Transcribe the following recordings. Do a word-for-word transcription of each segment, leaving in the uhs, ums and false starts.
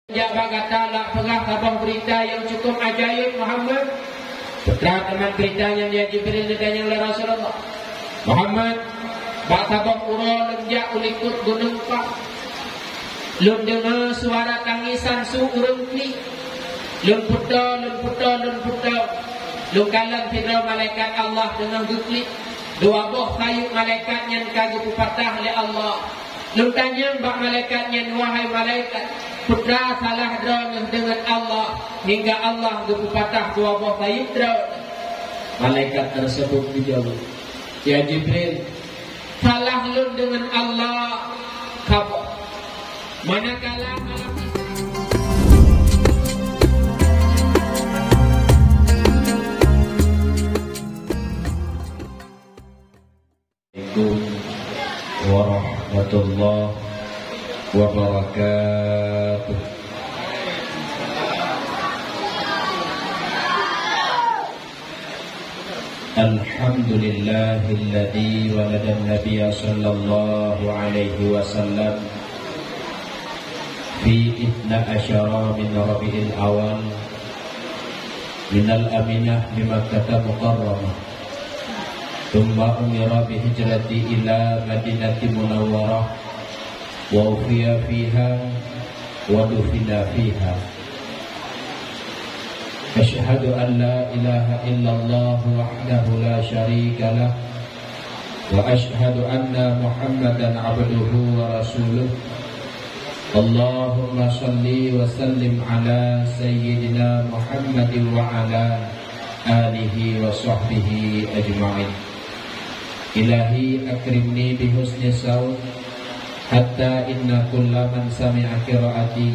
Jak bak gata lak peugah saboh beurita nyang cukup ajaéb, Muhammad. Peue teuma beurita nyan, ya Jibril, geutanyong lé Rasulullah. Muhammad, bak saboh uroe lôn jak u likot gunong Fa. Lôn deungoe suara tangisan su ureuëng klik. Lôn putôh, lôn putôh, lôn putôh. Lôn kalon sidroe malaikat Allah deungon geuklik. Dua boh sayeuep malaikat nyan ka geupeupatah lé Allah. Lôn tanyong bak malaikat nyan, "Wahai malaikat, peue teuma salah droeneuh deungon Allah hingga Allah geupeupatah dua boh sayeuep droeneuh?" Malaikat tersebut geujaweueb, "Ya Jibril, salah lôn deungon Allah ka boh. Manakala malam Isra." Assalamualaikum warahmatullahi wabarakatuh. Alhamdulillahilladzi waladan nabiyya sallallahu alaihi wasallam fi ithna asyara min Rabiul Awal minal Aminah bi Makkah Mukarramah. Tsumma umira bi hijrati ila Madinati Munawwarah, wa ufiya fiha, wa dufina fiha. Asyhadu an la ilaha illallah wahdahu la syarika lah, wa asyhadu anna Muhammadan abduhu wa rasuluh. Allahumma shalli wa sallim ala sayyidina Muhammadin wa ala alihi wa sahbihi ajma'in. Ilahi akrimni bi husni saut, hatta inna kulla man sami'a qiraati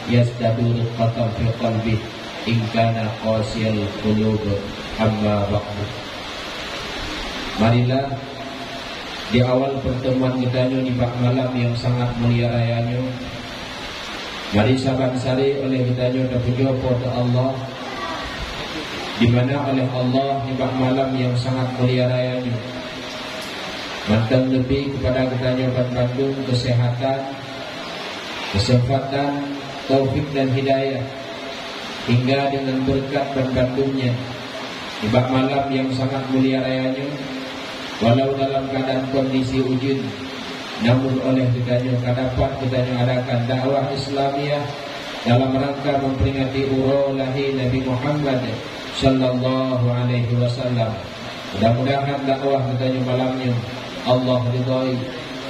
yazdadu riqqatan fi qalbih in kana qasiyal qulub, amma ba'du. Marilah di awal pertemuan geutanyoe nibak malam nyang sangat mulia raya nyoe, mari saban sari oleh geutanyoe tapujoe Po teu Allah, di mana oleh Allah nibak malam nyang sangat mulia raya nyoe, mantong neubri keupada geutanyoe banmandum keuseuhatan, keuseumpatan, taufik dan hidayah, hingga deungon beureukat banmandum nyan, nibak malam nyang sangat mulia raya nyoe, walau dalam keuadaan kondisi ujeuen, namun oleh geutanyoe ka dapat geutanyoe adakan dakwah Islamiah dalam rangka memperingati uroe lahé Nabi Muhammad sallallahu alaihi wasallam. Mudah-mudahan dakwah geutanyoe malam nyoe Allah ridhai,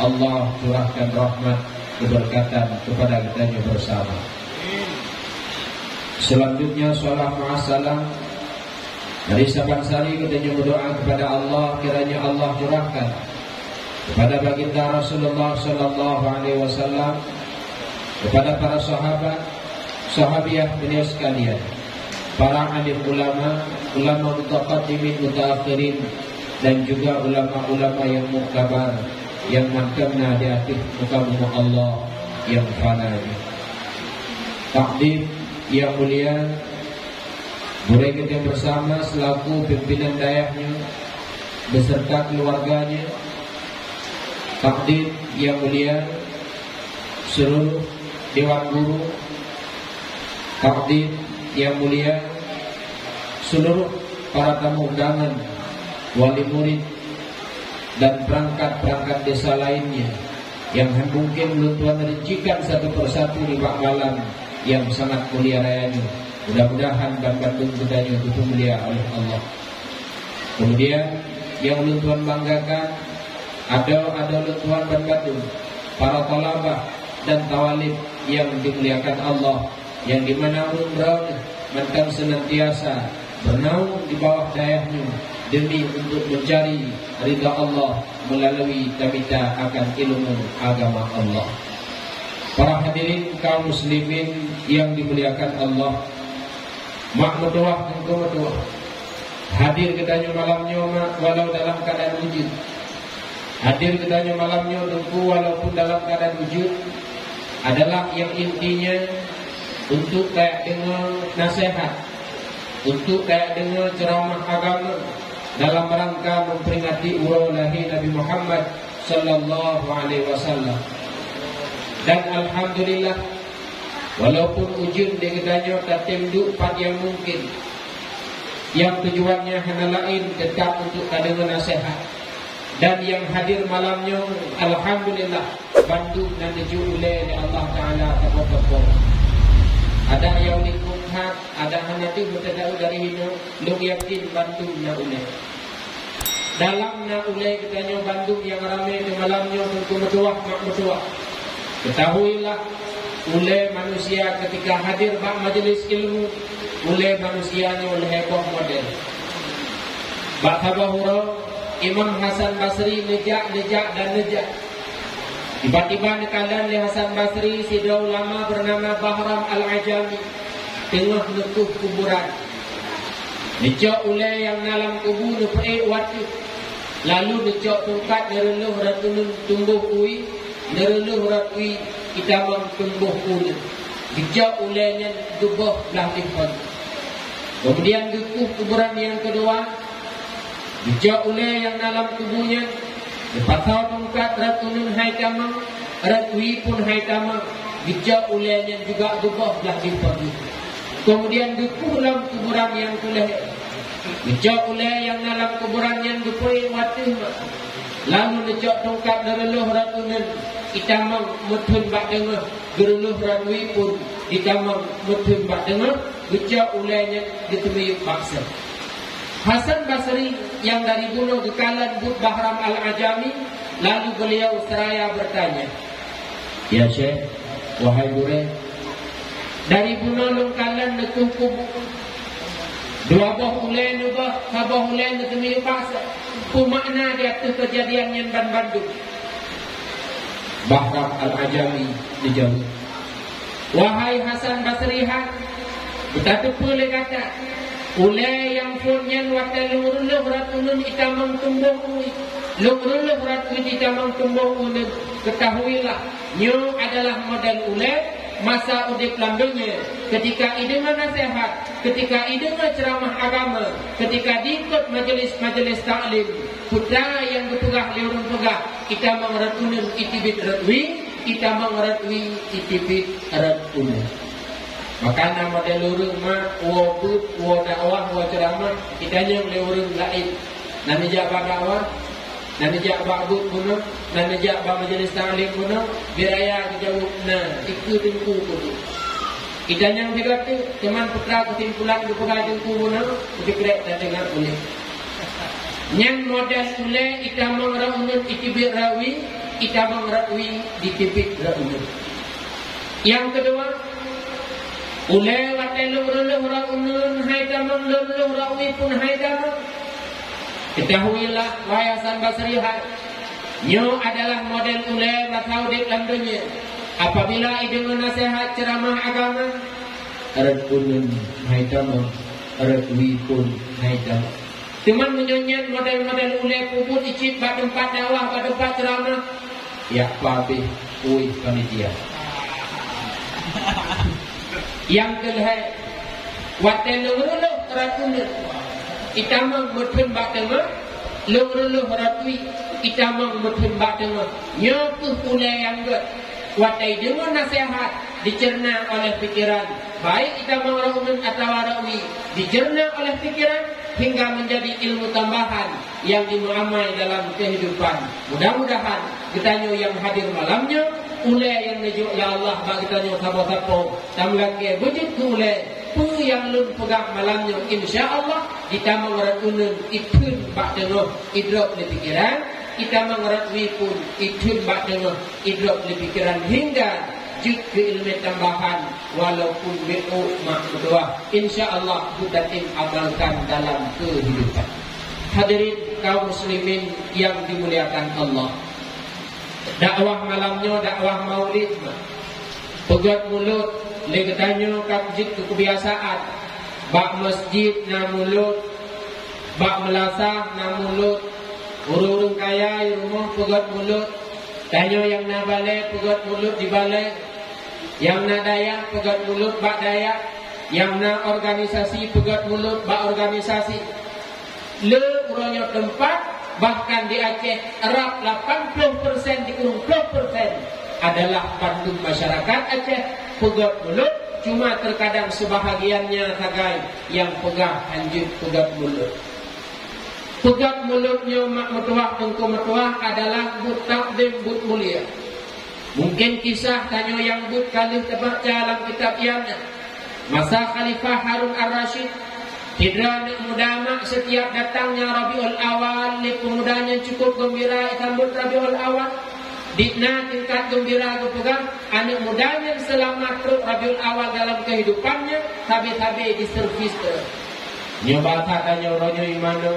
Allah curahkan rahmat keberkatan kepada geutanyoe bersama. Selanjutnya, salawat ma'as salam. Mari saban sari geutanyoe meudoa kepada Allah, kiranya Allah curahkan kepada baginda Rasulullah sallallahu alaihi wasallam, kepada para sahabat, sahabiah beliau sekalian, para alim ulama, ulama mutaqaddimin, mutaakhirin, dan juga ulama-ulama yang muktabar yang mantong na di ateueh muka bumoe Allah yang fana nyoe. Takdim yang mulia, gurée geutanyoe bersama selaku pimpinan dayah nyoe beserta keluarganya. Takdim yang mulia, seluruh dewan guru. Takdim yang mulia, seluruh para tamu undangan, wali murid, dan perangkat-perangkat desa lainnya yang han mungkin ulôn tuan rincikan satu persatu nibak malam yang sangat mulia raya nyoe. Mudah-mudahan banmandum geutanyoe geupeumulia oleh Allah. Kemudian, yang ulôn tuan banggakan, adoe-adoe ulôn tuan banmandum, para thalabah dan thawalib yang dimuliakan Allah, yang di mana ureuëng droeneuh mantong senantiasa bernaung di bawah dayah nyoe demi untuk mencari ridha Allah melalui tamita akan ilmu agama Allah. Para hadirin kaum muslimin yang dimuliakan Allah, mak meutuwah, teungku meutuwah, hadir geutanyoe malam nyoe, mak, walau dalam keadaan ujeuen. Hadir geutanyoe malam nyoe, teungku, walaupun dalam keadaan ujeuen, adalah yang intinya untuk tajak deungoe nasihat, untuk tajak deungoe ceramah agama dalam rangka memperingati uroe lahé Nabi Muhammad sallallahu alaihi wasallam. Dan alhamdulillah, Walaupun ujeuen di geutanyoe tatem duek pat nyang mungken, nyang tujuannya hana laén teutap untuk tadeungoe naseuhat. Dan nyang hadir malam nyoe, alhamdulillah, bandum na neujok ulée lé Allah Taala saboh-saboh. Adak nyang lingkong that, adak hana deuh meuteudaue dari hinoe, lôn yakin bandum na ulée. Dalam na ulée geutanyoe bandum nyang ramé di malam nyoe teungku meutuwah mak meutuwah. Ketahuilah, ulée manusia ketika hadir bak majelis ilmu, ulée manusia nyoe lhée boh model. Bak saboh uroe, Imam Hasan Basri neujak, neujak dan neujak. Tiba-tiba neukalon lé Hasan Basri sidroe ulama beunama Bahram Al-Ajami teungoh neukueh kuburan. Neucok ulée nyang na lam kubu neupeuék u ateueh, lalu neucok tungkat neureulôh rot uneuen tumbôh u wie, neureulôh rot wie itamong tumbôh u uneuen. Geucok ulée nyan geuboh blaih deuh pagi. Keumudian geukueh kuburan nyang keudua, geucok ulée nyang na lam kubu nyan, geupasoe tungkat rot uneuen hai tamong, rot wie pun hai tamong, geucok ulée nyan juga geuboh blaih deuh pagi. Keumudian geukueh lam kuburan nyang keulhée, geucok ulée nyang na lam kuburan nyan geupeuék u ateueh ma, lalu neucok tungkat neureulôh rot uneuen itamong meutheun bak teungoh, geureulôh rot wie pun itamong meutheun bak teungoh, geucok ulée nyan geuteumiyueb bak sép. Hasan Basri nyang dari bunoe geukalon buet Bahram Al-Ajami, lalu beliau seraya bertanya, "Ya Syekh, wahai gurée, dari bunoe lôn kalon neukueh kubu, dua boh ulée neuboh, saboh ulée neuteumiyueb bak sép. Peue makna di ateueh keujadian nyan banbandum?" Bahram Al-Ajami neujaweueb, "Wahai Hasan Basri, han, beutateupeue lé gata, ulée nyang phon nyan watée lôn reulôh rot uneuen itamong tumbôh u wie, lôn reulôh rot wie itamong tumbôh u uneuen, ketahuilah, nyoe adalah model ulée masa udeb lam donya, ketika ideungoe naseuhat, ketika ideungoe ceuramah agama, ketika diikot majelis-majelis taklim, peue nyang geupeugah lé ureuëng peugah, itamong rot uneuen iteubiet rot wie, itamong rot wie iteubiet rot uneuen." Maka na model ureuëng mak, woe beuet, woe dakwah, woe ceuramah, itanyong lé ureuëng laén, "Na neujak bak dakwah? Na neujak bak beuet bunoe? Na neujak bak majelis taklim bunoe?" Bit raya geujaweueb, "Na, dikeue teungku bunoe." Itanyong sigoe teuk, teuma peue keusimpulan geupeugah teungku bunoe, jeukrek tadeungoe ulée. Nyan model ulée itamong rot uneuen iteubiet rot wie, itamong rot wie diteubiet rot uneuen. Nyang keudua, ulée watée lôn reulôh rot uneuen hai tamong, lôn reulôh rot wie pun hai tamong. Ketahuilah, wahai Hasan Basri, hai, nyoe adalah model ulée masa udeb lam donya. Apabila ideungoe naseuhat ceuramah agama, rot uneuen hai tamong, rot wie pun hai tamong. Teuma meunyoe nyan model-model ulée peubuet icit bak teumpat dakwah, bak teumpat ceuramah, yak pabeh ueh panitia. Nyang keulhée, watée lôn reulôh rot uneuen itamong meutheun bak teungoh, lôn reulôh rot wie itamong meutheun bak teungoh. Nyoe kheueh ulée nyang gét. Watée ideungoe naseuhat, dicerna oleh pikiran, baik itamong rot uneuen atawa rot wie, dicerna oleh pikiran hingga menjadi ilmu tambahan nyang jimuamai dalam kehidupan. Mudah-mudahan geutanyoe nyang hadir malam nyoe, ulée nyang neujok lé Allah bak geutanyoe saboh-saboh, tameulakée beujeuet keu ulée peue nyang lôn peugah malam nyoe, insya Allah, itamong rot uneuen itheun bak teungoh idrop lé pikiran, itamong rot wie pun itheun bak teungoh idrop lé pikiran hingga jeuet keu ileumé tambahan, walaupun beuôt mak meutuwah. Insya Allah, beutatém amalkan dalam kehidupan. Hadirin kaum muslimin yang dimuliakan Allah, dakwah malam nyoe dakwah maulid. Peugét mulod lé geutanyoe ka jeuet keu keubiasaan. Bak masjid na mulod, bak meulasah na mulod, ureuëng-ureuëng kaya i rumoh peugét mulod. Tanyoe nyang na balée peugét mulod di balée, nyang na dayah peugét mulod bak dayah, nyang na organisasi peugét mulod bak organisasi. Le uroe nyoe teumpat, bahkan di Aceh, rab lapan ploh persen di ureuëng ploh persen adalah bandum masyarakat Aceh Peugöt mulod, cuma teukadang seubahagiannya sagai nyang peugah hanjeuet peugöt mulod. Peugöt mulod nyoe mak meutuwah teungku meutuwah adalah buet takzim, buet mulia. Mungken kisah tanyoe nyang beuet ka lheueh teubaca lam kitab I'anah. Masa Khalifah Harun Ar-Rasyid, sidroe aneuk muda mak setiap datangnya Rabiul Awal, lé peumuda nyan cukup geumbira sambot Rabiul Awal. Dikna tingkat geumbira geupeugah, aneuk muda nyan seulamat trok Rabiul Awal dalam keuhidupan nyan, sabe-sabe diservis. Nyoe basa tanyoe uroe nyoe imanö,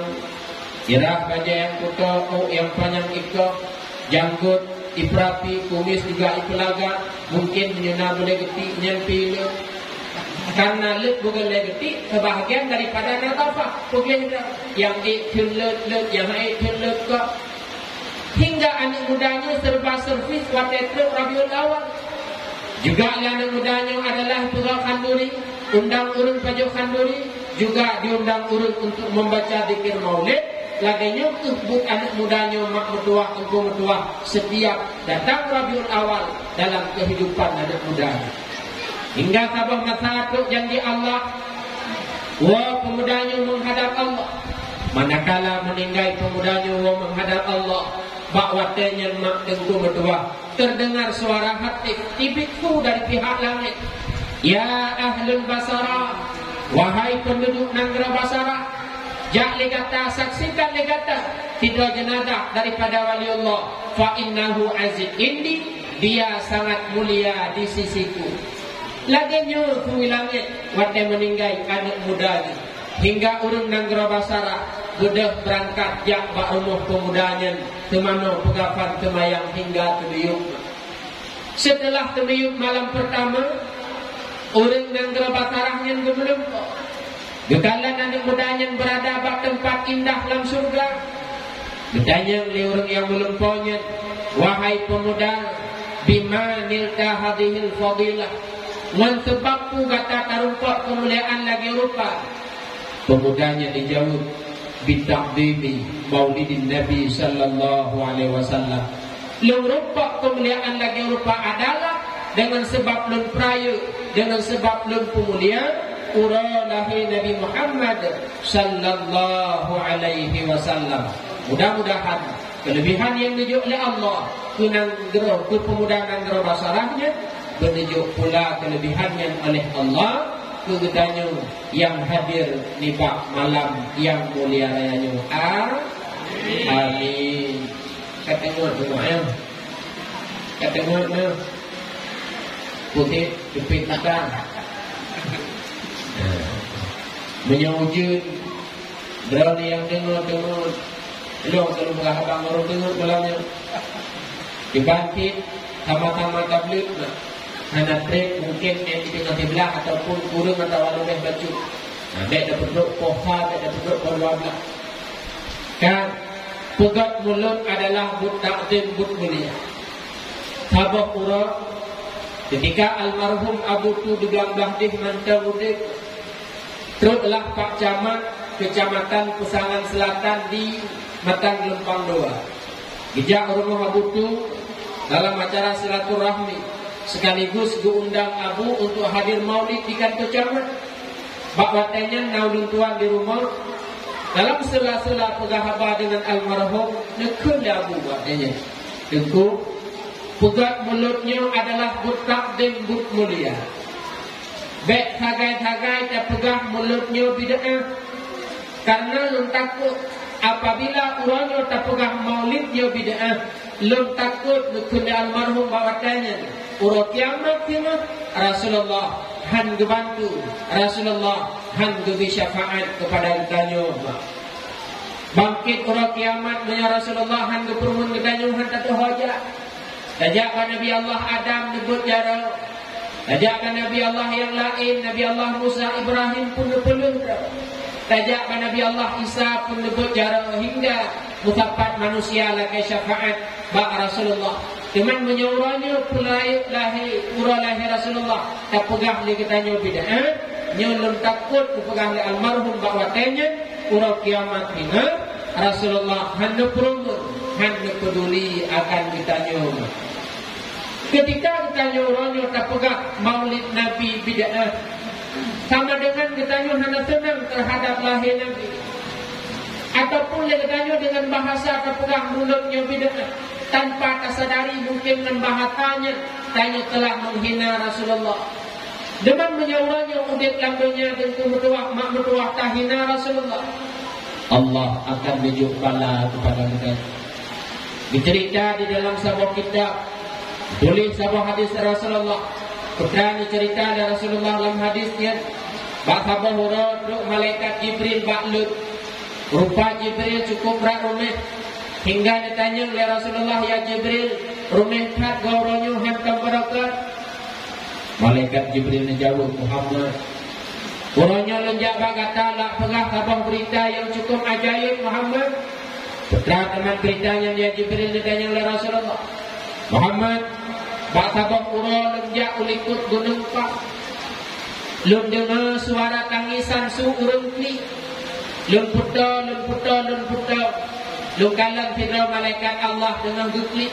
irah bajèe nyang kuto, ôk nyang panyang ikoh, janggôt iperapi, kumis juga ipeulagak, mungken meunyoe na beulée geutik nyan pih ileuet. Karena ileuet bukan lé geutik, sebahagian daripada nadhafah, peugléh droe. Nyang ék theun leuet-leuet, nyang han ék theun leuet kok. Hingga aneuk muda nyoe serba servis watèe trok Rabiul Awal. Juga lé aneuk muda nyoe adalah peugöt khanduri, undang ureueng pajoh khanduri, juga diundang ureueng untuk membaca zikir maulid. Lagèe nyoe keuh buet aneuk muda nyoe mak meutuwah teungku meutuwah setiap datang Rabiul Awal dalam kehidupan aneuk muda nyoe. Hingga saboh masa trok janji Allah, woe peumuda nyoe meuhadap Allah. Manakala meuninggai peumuda nyoe woe meuhadap Allah, bak watèe nyan mak teungku meutuwah, terdengar suara hatif tibit su dari pihak langit, "Ya ahlul Basarah, wahai penduduk nanggroe Basarah, jak lé gata, saksikan lé gata sidroe jeunazah daripada wali Allah, fa innahu aziz indi, dia sangat mulia di sisiku." Lagèe nyoe su langit watèe meuninggai aneuk muda nyoe. Hingga ureueng nanggroe Basarah beudôh beurangkat jak bak rumoh peumuda nyan, teumanoe peukafan, teumayang hingga teumiyueb. Seuteulah teumiyueb malam peurtama, ureueng nanggroe Basarah nyan geumeulumpoe. Geukalon aneuk muda nyan beurada bak teumpat indah lam syeuruga. Geutanyong lé ureueng nyang meulumpoe nyan, "Wahai peumuda, bima nilta hadhil fadilah? Ngon seubab peue gata tarumpok keumuliaan lagèe rupa?" Peumuda nyan jijaweueb, "Bita'zimi maulidin Nabi sallallahu alaihi wasallam. Lôn rumpok keumuliaan lagèe rupa adalah deungon seubab lôn peurayeuk, deungon seubab lôn peumulia uroe lahé Nabi Muhammad sallallahu alaihi wasallam." Mudah-mudahan keuleubihan nyang geujok lé Allah keu nanggroe, keu peumuda nanggroe Basarah nyan, beujok pula keuleubihan nyan oleh Allah keu geutanyoe nyang hadir nibak malam nyang mulia raya nyoe. A-, amin. Ka teungeut beungoh, ya. Ka teungeut, ya. Putih, jepit mata. Meunyoe ujeuen, droeneuh nyang deungoe-deungoe, lôn ka lôn peugah haba ngon ureueng deungoe malam nyoe. Dibanting, sama-sama tablet, nah. Hana trép, mungken nyang di teungoh siblah ataupun kureueng atawa leubeh bacut. Nah, bèk tapeutrok poh sa, bèk tapeutrok poh dua blah. Kan, peugöt mulod adalah buet takzim, buet mulia. Saboh uroe, keutika almarhum Abu Tu Dugang Blahdeh mantong udép, troklah Pak Camat Keucamatan Peusangan Seulatan di Matang Geulumpang Dua. Geujak u rumoh Abu Tu dalam acara silaturahmi, sekaligus geuundang Abu untuk hadir maulid di kantor camat. Bak watèe nyan na ulôn tuan di rumoh, dalam sela-sela peugah haba deungon almarhum, neukheun lé Abu bak watèe nyan, "Teungku, peugöt mulod nyoe adalah buet takzim, buet mulia. Bèk sagai-sagai tapeugah mulod nyoe bid'ah, kareuna lôn takot apabila uroe nyoe tapeugah maulid nyoe bid'ah, lôn takot," neukheun lé almarhum bak watèe nyan, "uroe kiamat singoh Rasulullah han geubantu, Rasulullah han geubri syafaat keupada geutanyoe." Bangkét uroe kiamat, meunyoe Rasulullah han geupeureumeun geutanyoe, han tatuho jak. Tajak bak Nabi Allah Adam neubeuet jaroe. Tajak bak Nabi Allah nyang laén, Nabi Allah Musa, Ibrahim pun neupeuleueh droe. Tajak bak Nabi Allah Isa pun neubeuet jaroe, hingga meusapat manusia lakèe syafaat bak Rasulullah. Teuma meunyoe uroe nyoe peurayeuk lahé, uroe lahé Rasulullah, tapeugah lé geutanyoe bid'ah, nyoe lôn takot tapeugah lé almarhum bak watèe nyan, uroe kiamat singoh Rasulullah han neupeureumeun, han neupeuduli akan geutanyoe. Ketika geutanyoe uroe nyoe tapeugah Maulid Nabi bid'ah, sama dengan geutanyoe hana seunang terhadap lahé Nabi. Ataupun lé geutanyoe deungon bahasa tapeugah mulod nyoe bid'ah, tanpa tasadari mungkin ngon bahasa nyan tanyoe telah menghina Rasulullah. Deungon meunyoe uroe nyoe udeb lam donya teungku meutuwah, mak meutuwah tahina Rasulullah, Allah akan neujok bala keupada geutanyoe. Geuceurita di dalam saboh kitab, tuléh saboh hadis Rasulullah. Peue nyang geuceurita lé Rasulullah lam hadis nyan, bak saboh uroe trok malaikat Jibril bak lôn. Rupa Jibril cukup brat ruméh, hingga neutanyong lé Rasulullah, "Ya Jibril, ruméh that goe uroe nyoe hántom beureukat?" Malaikat Jibril neujaweueb, "Muhammad, uroe nyoe lôn jak bak gata lôn peugah saboh beurita nyang cukup ajaéb, Muhammad." Peue teuma beurita nyan, ya Jibril, neutanyong lé Rasulullah. "Muhammad, bak saboh uroe lôn jak u likot gunong Pak. Lôn deungoe suara tangisan su ureuëng klik. Lôn peutoe, lôn peutoe, lôn peutoe. Lôn kalon sidroe malaikat Allah teungoh geuklik.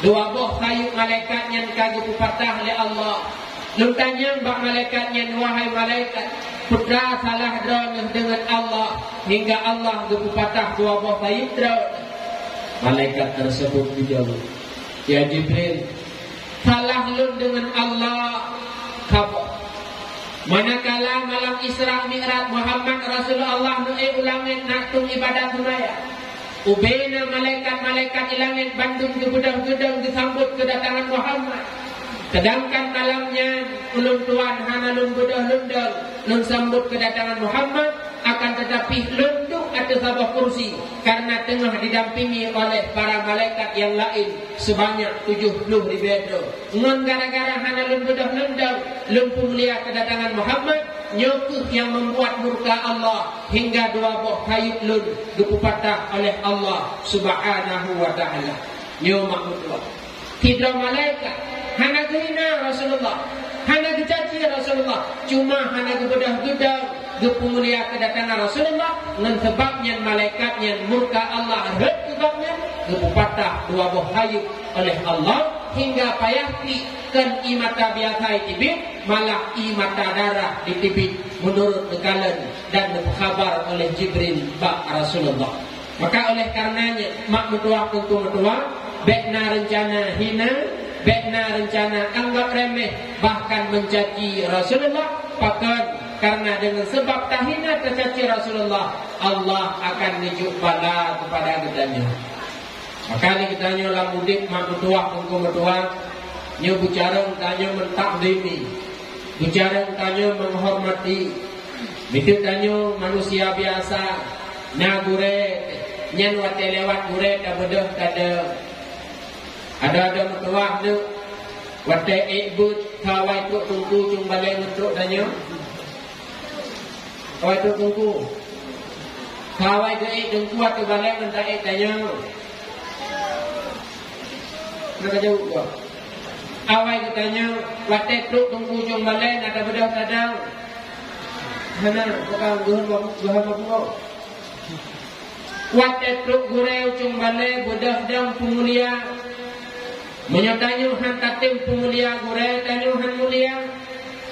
Dua boh sayeuep malaikat nyan ka geupeupatah lé Allah. Lôn tanyong bak malaikat nyan, 'Wahai malaikat, peue salah droeneuh deungon Allah hingga Allah geupeupatah dua boh sayeuep droeneuh?' Malaikat tersebut geujaweueb, 'Ya Jibril, salah lôn deungon Allah haba. Manakala malam Isra Mi'raj Muhammad Rasulullah neuék u langét na tueng ibadat seumayang, ubé na malaikat-malaikat di langét bandum geubeudôh geudong geusambot keudatangan Muhammad. Seudangkan malam nyan ulôn tuan hana lôn beudôh lôn dong, lôn sambot keudatangan Muhammad, akan teutapi lôn duek ateueh saboh kursi, kareuna teungoh didampingi oleh para malaikat nyang laén seubanyak tujoh ploh ribée droe. Ngon gara-gara hana lôn beudôh lôn dong, lôn peumulia keudatangan Muhammad, nyoe kheueh nyang membuat murka Allah hingga dua boh sayeuep lôn geupeupatah oleh Allah Subhanahu wa Ta'ala.'" Nyoe mak meutuah. Sidroe malaikat hana geuhina Rasulullah, hana geucaci Rasulullah, cuma hana geubeudôh geudong geupeumulia keudatangan Rasulullah, ngon sabab nyan malaikat nyan murka Allah rhot keu gobnyan, geupeupatah dua boh sayeuep oleh Allah, hingga payah klik kon ie mata biasa jiteubiet, malah ie mata darah jiteubiet, meunurot neukalon dan neupeukhabar oleh Jibril bak Rasulullah. Maka oleh kareuna nyan, mak meutuah teungku meutuah, bék na reuncana hina, bék na reuncana anggab remeh, bahkan meucaci Rasulullah. Pakon? Kareuna deungon sabab tahina tacaci Rasulullah, Allah akan neujok bala keupada geutanyoe. Maka lé geutanyoe lam udeb mak meutuah teungku meutuah, nyoe beucarông tanyoe meutakzimi, beucarông tanyoe meuhormati. Miseue tanyoe manusia biasa, na gurée nyan watée lewat gurée tabeudôh tadong. Ada-ada meutuah neuk watée ék beuet ka awai trok teungku cong balée ngon trok tanyoe. Awai trok teungku. Ka awai geuék teungku ateueh balée ngon taék tanyoe. Na ka jaweueb gob. Awai geutanyoe, watée trok teungku cong balée na tabeudôh tadong? Hana, bukan geuhon mabuk, geuhon mabuk. Watée trok gurée u cong balée beudôh dong peumulia. Meunyoe tanyoe hán tatem peumulia gurée, tanyoe hán mulia.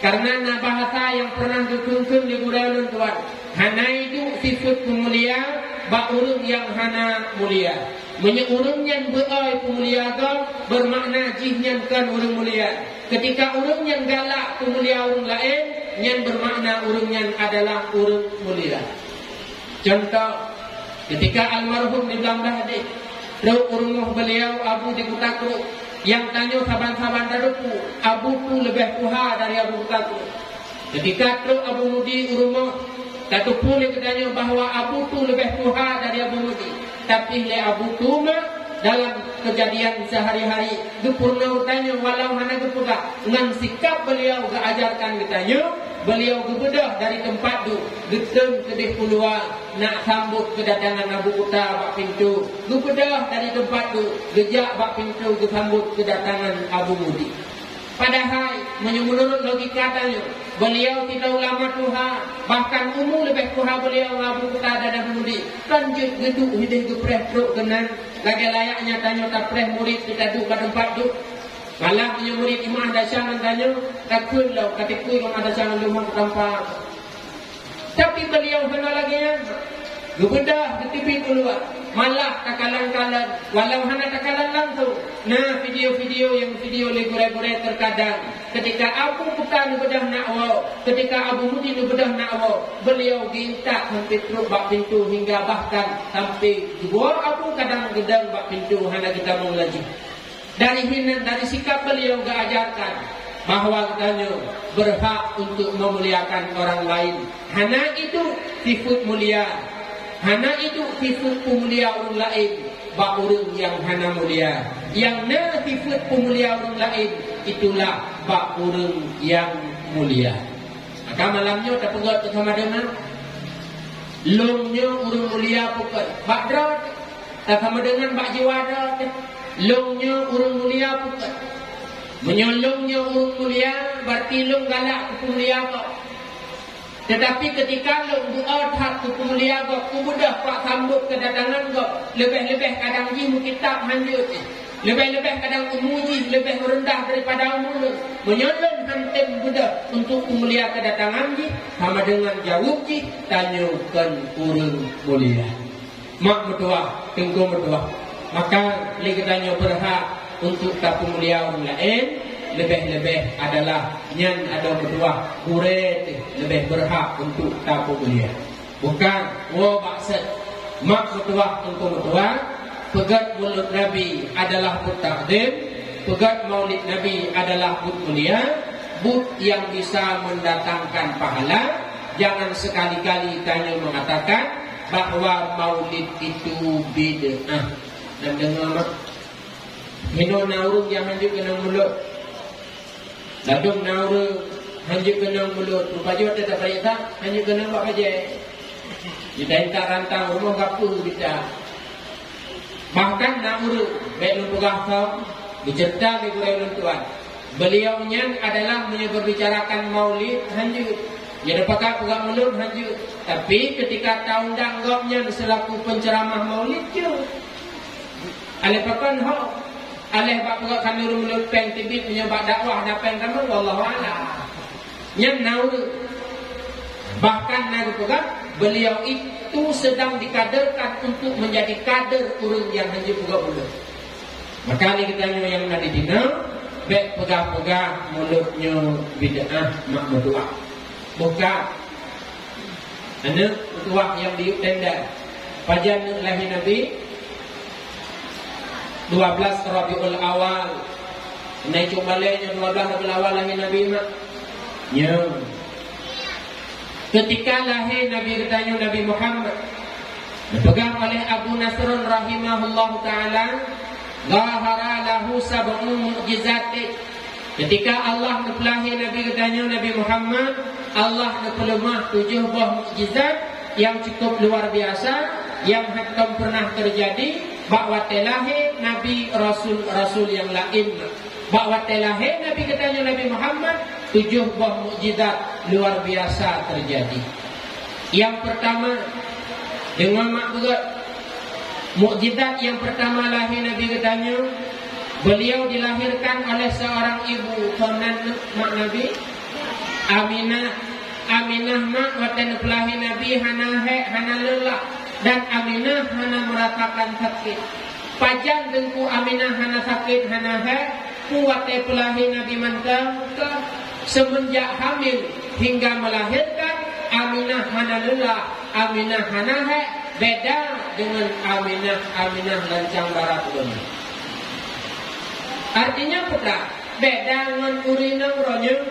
Kareuna na bahasa nyang peureunah geukheun-kheun lé gurée lôn tuan, "Hana iduek sifeuet peumulia bak ureuëng nyang hana mulia." Meunyoe ureuëng nyan beu-oi peumulia gob, beumakna jih nyan kon ureuëng mulia. Keutika ureuëng nyan galak peumulia ureuëng laén, nyan beumakna ureuëng nyan adalah ureuëng mulia. Cuntoh, keutika almarhum di Blang Dahdeh, trok u rumoh beuliau Abu di Kuta Krueng, nyang tanyoe saban-saban tateupeue, Abu Tu leubeh tuha dari Abu Kuta Krueng. Keutika trok Abu Mudi u rumoh, tateupeue lé geutanyoe bahwa Abu Tu leubeh tuha dari Abu Mudi. Tapi lé Abu Tu ma dalam keujadian seuhari-hari, geupeurunoe geutanyoe walau hana geupeugah, ngon sikab beuliau geuajarkan geutanyoe, beuliau geubeudôh dari teumpat duek, geuteun keudeh u luwa, nak sambot keudatangan Abu Kuta bak pintoe, geubeudôh dari teumpat duek, geujak bak pintoe geusambot keudatangan Abu Mudi. Padahai, meunyoe meunurot logika tanyoe, beuliau sidroe ulama tuha, bahkan umu leubeh tuha beuliau ngon Abu Kuta dan Abu Mudi, kan jeuet geuduek hideh geupreh trok keunan, lagée layaknya tanyoe tapreh murit teuka duek bak teumpat duek. Malah meunyoe murit Imam Dasya ngon tanyoe, takheun lom, ka tikui Imam Dasya ngon lôn tampa. Tapi beliau hana lagèe nyan. Geubeudôh, geuteubiet u luwa. Malah takalon-kalon, walau hana takalon langsung. Na video-video nyang video lé gurèe-gurèe terkadang. Ketika Abu Buka neubeudôh nakwoe, ketika Abu Mudi neubeudôh nakwoe, beliau geuintat sampai trok bak pintoe hingga bahkan sampai geuwoe Abu kadang geudong bak pintoe hana geutamong laju. Dari hinan, dari sikap beliau geuajarkan bahwa geutanyoe berhak untuk memuliakan orang lain. Hana iduek sifeuet mulia, hana iduek sifeuet peumulia ureueng laén bak ureueng nyang hana mulia. Nyang na sifeuet peumulia ureueng laén, itulah bak ureueng nyang mulia. Maka malam nyoe tapeugah teusama deungon, lôn nyoe ureueng mulia bukon bak droe teuh. Tapeugah deungon bak jiwa droe teuh, lôn nyoe ureueng mulia bukon. Meunyoe lôn nyoe ureueng mulia, berarti lôn galak keu peumulia gob. Tetapi ketika lôn geuôt that keu peumulia gob, kubeudôh bak sambot keudatangan gob, leubeh-leubeh kadang jih meukitab hanjeuet jih. Leubeh-leubeh kadang umu jih leubeh rendah daripada umu lôn. Meunyoe lôn han tem beudôh untuk peumulia keudatangan jih, sama deungon jaweueb jih, tanyoe kon ureueng mulia. Mak meutuwah, teungku meutuwah. Maka lé geutanyoe beurhak untuk tapeumulia ureueng laén, leubeh-leubeh adalah nyan adoe meutuwah gurèe teuh leubeh beurhak untuk tapeumulia. Bukan, woe bak sét. Mak meutuwah, teungku meutuwah, peugét mulod Nabi adalah buet takzim, peugét maulid Nabi adalah buet mulia, buet nyang bisa mendatangkan pahala. Jangan sekali-kali tanyoe mengatakan bahwa maulid itu bid'ah. Dan deungoe mak, hino na ureueng nyang hanjeuet keunong mulod. Ladôm na ureueng hanjeuet keunong mulod, rupa jih watèe tabayeue that, hanjeuet keunong bak bajèe. Jitaintat rantang rumoh gapeu geuta. Bahkan na ureueng, bèk lôn peugah soe, geuceurita lé gurèe ulôn tuan. Beliau nyan adalah meunyoe beubicarakan maulid hanjeuet. Nyoe teupakat peugah mulod hanjeuet. Tapi ketika taundang gobnyan selaku penceramah maulid, jeuet. Aléh pakon ho? Aléh bak peugah khanuri mulod pèng teubiet, meunyoe bak dakwah na pèng tamong, wallahu a'lam. Nyan na ureueng. Bahkan na geupeugah, beliau itu sedang dikaderkan untuk menjadi kader ureueng nyang hanjeuet peugah mulod. Maka lé geutanyoe nyang na di dinoe, bèk peugah-peugah mulod nyoe bid'ah, mak meutuwah. Bukan. Aneuk meutuwah nyang diyueb tenda. Pajan neuk lahé Nabi? Dua belas Rabiul Awal. Nai cok balèe nyoe dua belas Rabiul Awal lahé Nabi mak? Nyo. Ketika lahé Nabi geutanyoe Nabi Muhammad, dipeugah oleh Abu Nasrun rahimahullahu taala, "Zahara lahu sab'u mu'jizati." Ketika Allah neupeulahé Nabi geutanyoe Nabi Muhammad, Allah neupeuleumah tujoh boh mukjizat nyang cukup luar biasa, nyang hántom peureunah teujadi bak watèe lahé nabi, rasul-rasul nyang laén. Bak watèe lahé Nabi geutanyoe Nabi Muhammad, tujoh boh mukjizat luar biasa teujadi. Nyang peurtama, deungon mak beugét, mukjizat nyang peurtama lahé Nabi geutanyoe, beliau dilahirkan oleh seorang ibu, kon nan mak Nabi, Aminah. Aminah mak watèe neupeulahé Nabi hana hèk, hana leulah, dan Aminah hana meurasakan sakét. Pajan Teungku Aminah hana sakét, hana hèk? Peue watèe peulahé Nabi mantong? Keuh, seumeunjak hamil hingga melahirkan, Aminah hana leulah, Aminah hana hèk, beda deungon Aminah, Aminah lancang barat ulôn. Artinya peue? Beda ngon ureueng inong uroe nyoe.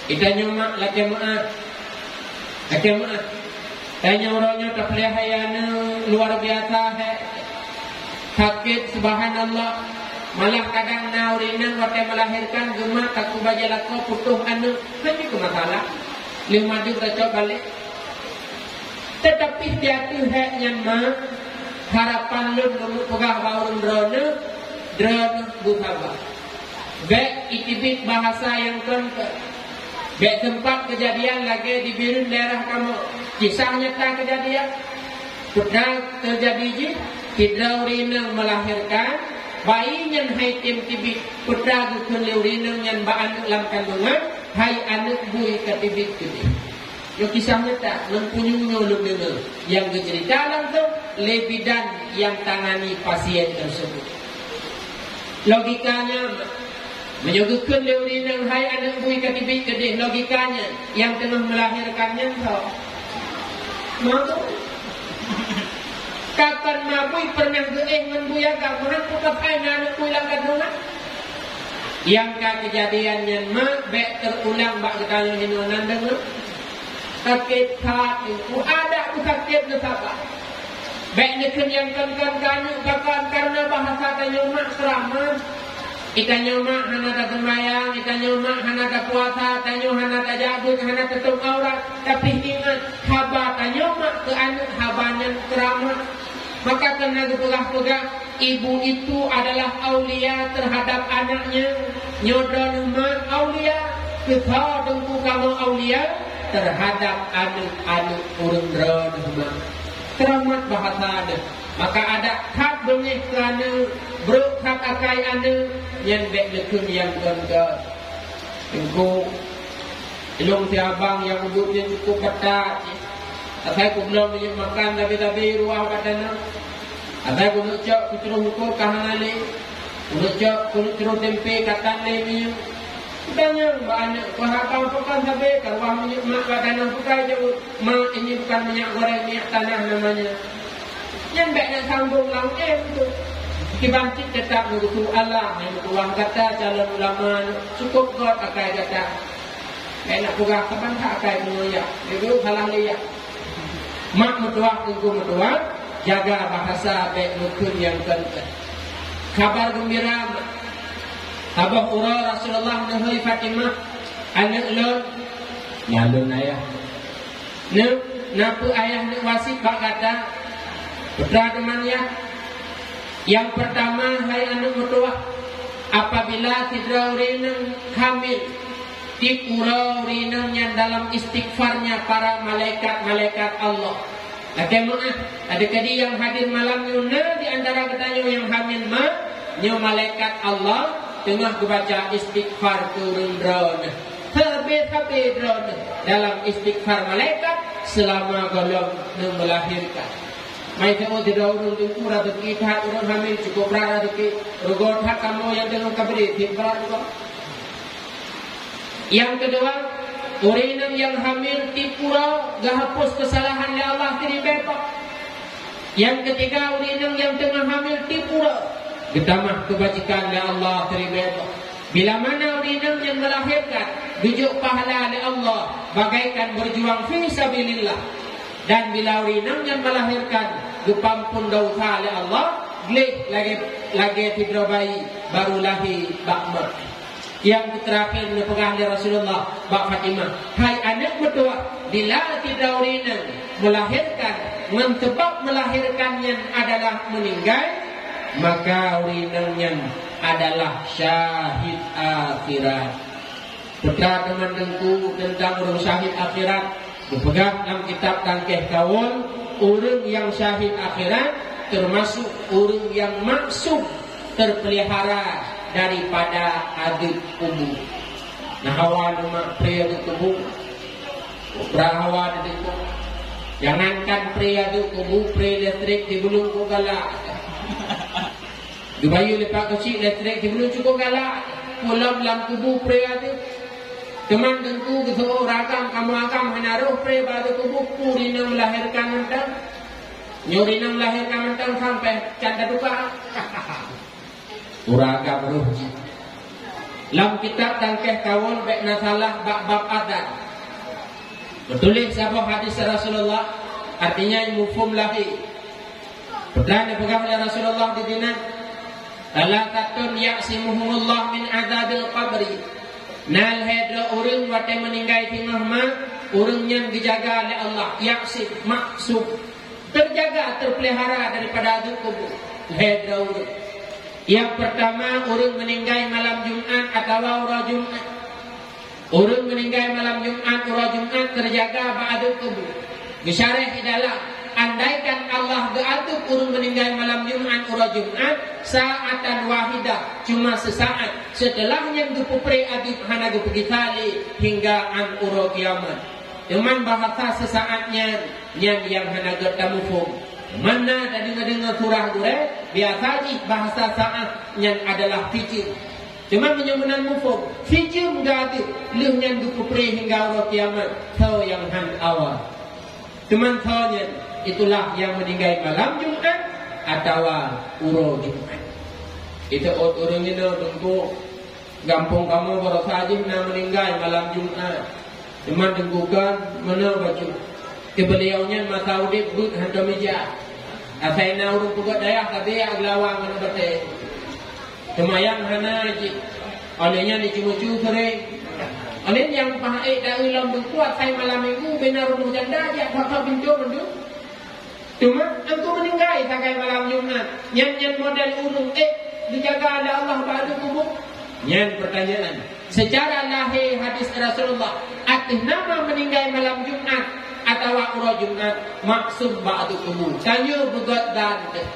Geutanyoe mak lakèe meu'ah. Lakèe meu'ah. Tanyoe uroe nyoe tapeulahé aneuk luar biasa hèk. Sakét, subhanallah. Malah kadang na ureueng inong watèe melahirkan geumat takue bajèe lakoe putôh aneuk. Kan nyoe keuh masalah. Lheuh mandum tacok balek. Tetapi di ateueh hèk nyan mak, harapan lôn lôn peugah bak ureueng droeneuh, droeneuh beusaba. Bèk iteubiet bahasa nyang kon-kon. Bèk teumpat keujadian lagèe di Bireuen daerah kamoe. Kisah nyata keujadian. Peue teujadi jih, sidroe ureueng inong melahirkan, Bayi nyan hai tem teubiet, peue geukheun lé ureueng nyan bak aneuk lam kandungan, "Hai aneuk bui ka teubiet keudeh." Nyoe kisah nyata, ngon punyueng nyoe lôn deungoe, nyang geuceurita langsong lé bidan nyang tangani pasien tersebut. Logikanya, meunyoe geukheun lé ureueng nyan, "Hai aneuk bui ka teubiet keudeh," logikanya, nyang teungoh melahirkan nyan tho. Mabui. Kapan mabui pernah geuéh ngon bui agam, meunan peukapai na aneuk bui lam kandungan? Nyang ka keujadian nyan mak, bék teurulang bak geutanyoe inoe nan deungoe. Sakét that, Teungku. Adak pun sakét, neusaba. Bék neukheun nyang kon-kon keu aneuk pakon, kareuna bahasa tanyoe mak keuramat. Geutanyoe mak hana taseumayang, geutanyoe mak hana tapuasa, tanyoe hana tajak beuet, hana tatôp aurat. Tapi ingat, haba tanyoe mak keu aneuk haba nyan keuramat. Maka keuneuk geupeugah-peugah, ibu itu adalah aulia terhadap anaknya. Nyoe droeneuh mak aulia, keu tho Teungku kamoe aulia terhadap aneuk-aneuk ureueng droeneuh mak. Keuramat bahasa aneuk. Maka adak that beungéh keu aneuk, brok that akai aneuk, nyan bék neukheun nyang kon-kon. Teungku, ilôn si abang nyang udeb nyan cukôp ketat. Asai kublong minyeuk makan sabe-sabe ruah bak danau. Asai kuneuk cok kucroh hukôk ka hana lé. Kuneuk cok, kuneuk croh tempe ka tan lé minyeuk. Kutanyong bak aneuk, "Wah abang, pakon sabe ka ruah minyeuk mak bak danau?" Bukai jaweueb, "Mak, ini bukan minyak goreng, minyak tanah namanya." Nyan bék neusambong lam M tu. Kiban cit teutap meurusu Allah, nyang meutuwah gata calon ulama nyoe, cukôp göt akai gata. Bék neupeugah saban that akai meunyoe yak. Nyoe salah lé yak. Mak meutuwah, teungku meutuwah, jaga bahasa bék neukheun nyang kon-kon. Kabar geumbira mak. Saboh uroe Rasulullah neuhôi Fatimah, "Aneuk lôn, nyan lôn ayah." Neuk, na peue ayah neuk wasiet bak gata? Peue teuma nyan? Nyang peurtama, hai aneuk meutuwah, apabila sidroe ureueng hamil, tiep uroe ureueng nyan dalam istighfarnya para malaikat-malaikat Allah. Lakée meuáh, adak keudeh nyang hadir malam nyoe na di antara geutanyoe nyang hamil ma, nyoe malaikat Allah teungoh geubaca istighfar keu ureueng droeneuh. Sabe-sabe droeneuh dalam istighfar malaikat seulama gohlom neumeulahirkan. Mai teuôt sidroe ureueng teungku, raseuki that ureueng hamil, cukôp brat raseuki, rugoe that kamoe nyang deungon ka bri, tiep brat rugoe. Nyang keudua, ureueng nyang hamil tiep uroe geuhapus keusalahan lé Allah siribée boh. Nyang keutiga, ureueng nyang teungoh hamil tiep uroe geutamah keubajikan lé Allah siribée boh. Bila mana ureueng nyang meulahirkan, geujok pahala lé Allah bagaikan beujuang fi sabilillah. Dan bila ureueng nyang meulahirkan, geupeuampôn desya lé Allah, gleh lagée, lagée sidroe bayi barô lahé bak ma. Nyang teurakhir neupeugah lé Rasulullah bak Fatimah, "Hai aneuk meutuwah, bila sidroe ureueng meulahirkan, ngon sabab meulahirkan nyan adalah meuninggai, maka ureueng nyan adalah syahid akhirat." Peue teuma teungku teuntang ureueng syahid akhirat? Geupeugah lam kitab Tangkeh Kaul, ureueng nyang syahid akhirat teumasok ureueng nyang maksum, teupeulihara daripada azeub kubu. Na hawa neumak pre azeub kubu? Brat hawa neudeungoe. Jangankan pre azeub kubu, pre listrik di bulong ku galak. Geubayeue lé Pak Keuchik listrik di bulong cukôp galak. Pulang lam kubu pre azeub. Teuma teungku geuseuôt ureueng agam, kamoe agam hana roh pre bak azeub kubu, ureueng nyang meulahirkan mantong. Nyoe ureueng nyang meulahirkan mantong sampoe can tatuka. Ureueng agam roh jih. Lam kitab Tangkeh Kaul bék na salah bak bab azan. Meutuléh saboh hadis Rasulullah, artinya mufhum lahé. Peue neupeugah lé Rasulullah di dinan, "Tsalasatun ya'simuhumullah min adzabil qabri." Na lhée droe ureueng watée meuninggai teungoh ma, ureueng nyan geujaga lé Allah, ya'sim, maksum. Teujaga, teupeulihara daripada azeub kubu. Lhée droe ureueng. Nyang peurtama, ureueng meuninggai malam Jumat atawa uroe Jumat. Ureueng meuninggai malam Jumat, uroe Jumat teujaga bak azeub kubu. Geusyarah di dalam Andaikan Allah geuadeueb ureuëng meuninggai malam Jumat uroe Jumat, sa'atan wahidah, cuma seusaát, seuteulah nyan geupeupreh adeueb hana geupeugisa lé hingga 'an uroe kiamat. Teuma bahasa seusaát nyan, nyan nyang hana gét tamuphom. Mana tadeungoe-deungoe surah gurée, biasa jih bahasa saát nyan adalah sijeum. Teuma meunyoe meunan muphom, sijeum geuadeueb, lheueh nyan geupeupreh hingga uroe kiamat, soe nyang han awai. Teuma soe nyan, itulah nyang meuninggai malam Jumat atawa uroe Jumat. Itu ureuëng inoe teungku, gampông kamoe baroesa jih na meuninggai malam Jumat. Teuma teungku kan meunoe bacut. Keu beuliau nyan masa udeb beuet hantom ija. Asai na ureuëng peugét dayah sabe geulawa ngon batée. Seumayang hana jih. Oleh nyan dicumucu seuréng. Oleh nyang paha ék daeu lom beungkuat sai malam minggu bina rumoh janda jak thot-thot pintoe mandum. Teuma engkau meuninggai sagai malam Jumat. Nyan nyan model ureuëng ék dijaga lé Allah bak adeueb kubu. Nyan pertanyaan. Secara lahé hadis Rasulullah, ateueh nama meuninggai malam Jumat atawa uroe Jumat maksum bak adeueb kubu. Tanyoe beugét dan deuh.